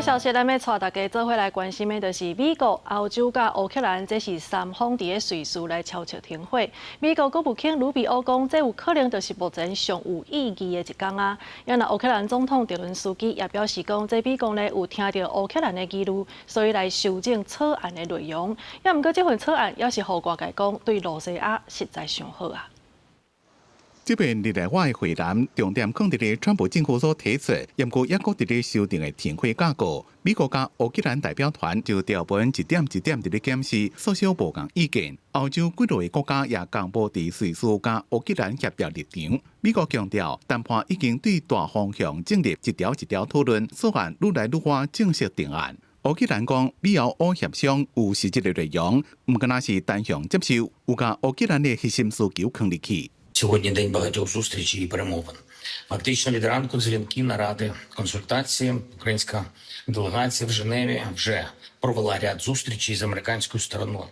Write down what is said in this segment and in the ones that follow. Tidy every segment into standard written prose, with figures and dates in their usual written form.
個消息，咱欲帶大家做伙來關心的，就是美國、歐洲佮烏克蘭，這是三方佇咧瑞士來敲著停火。美國國務卿魯比歐講，這有可能就是目前上有意義的一工啊。啊若烏克蘭總統澤倫斯基也表示講，這美國呢有聽著烏克蘭的疑慮，所以來修正草案的內容。也毋過這份草案也是予外界講對露西亞實在傷好啊。這遍日內瓦的會談重點放佇咧川普政府所提出，毋過猶閣佇咧修訂的停火架構。美國佮烏克蘭代表團就條文一點一點佇咧檢視，縮小無仝意見。歐洲幾落個國家也公布佇瑞士佮烏克蘭協調立場。美國強調，談判已經對大方向進入一條一條討論，草案愈來愈倚正式定案。烏克蘭講，美歐烏協商有實質的內容，毋敢若是單向接受，有共烏克蘭的核心需求囥入去。 Сьогодні день багатьох зустрічей і перемовин. Фактично від ранку дзвінки, наради, консультації. Українська делегація в Женеві вже провела ряд зустрічей з американською стороною,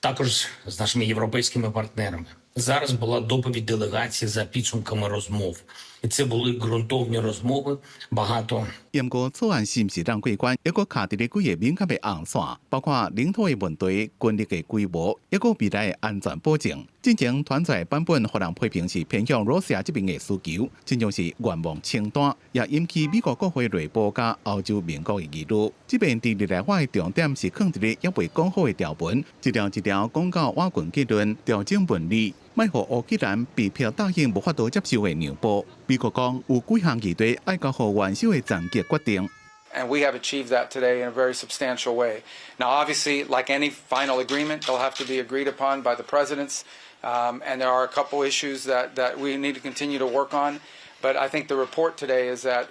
також з нашими європейськими партнерами. Зараз була доповідь делегації за підсумками розмов, і це були ґрунтовні розмови. Багато 毋過草案是毋是當過關，猶閣卡佇咧幾个敏感的紅線，包括領土的問題、軍力的規模，猶閣未來的安全保證。進前傳出來版本，予人批評是偏向露西亞這邊的需求，親像是願望清單，也引起美國國會內部佮歐洲盟國的疑慮。這遍佇日內瓦的重點是囥佇咧猶未講好的條文，一條一條講到瓦群結論，調整文字，莫予烏克蘭被迫答應無法度接受的讓步。美國講有幾項議題愛交予元首的層級決定。 And we have achieved that today in a very substantial way. Now, obviously, like any final agreement, they'll have to be agreed upon by the presidents. And there are a couple issues that we need to continue to work on. But I think the report today is that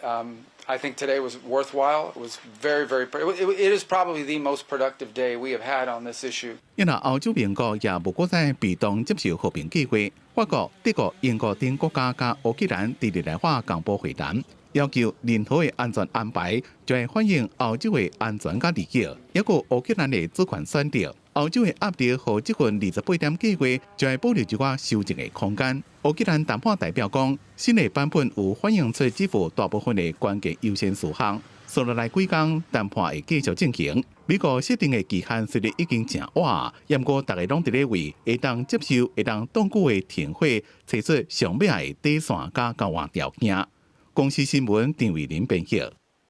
I think today was worthwhile. It was very, very, it is probably the most productive day we have had on this issue. 因為歐洲盟國也無閣再被動接受和平計劃，法國、德國、英國等國家佮烏克蘭佇日內瓦公布會談，要求任何的安全安排，就會反映歐洲的安全佮利益，猶閣烏克蘭的主權選擇。歐洲的壓力予這份28點計劃，就會保留一寡修正的空間。烏克蘭談判代表講，新的版本有反映出這副大部分的關鍵優先事項。紲落來幾工談判會繼續進行。美國設定的期限雖然已經誠晚，毋過大家攏佇咧為會當接受、會當長久的停火，提出上尾的底線佮交換條件。公視新聞陳偉林編譯。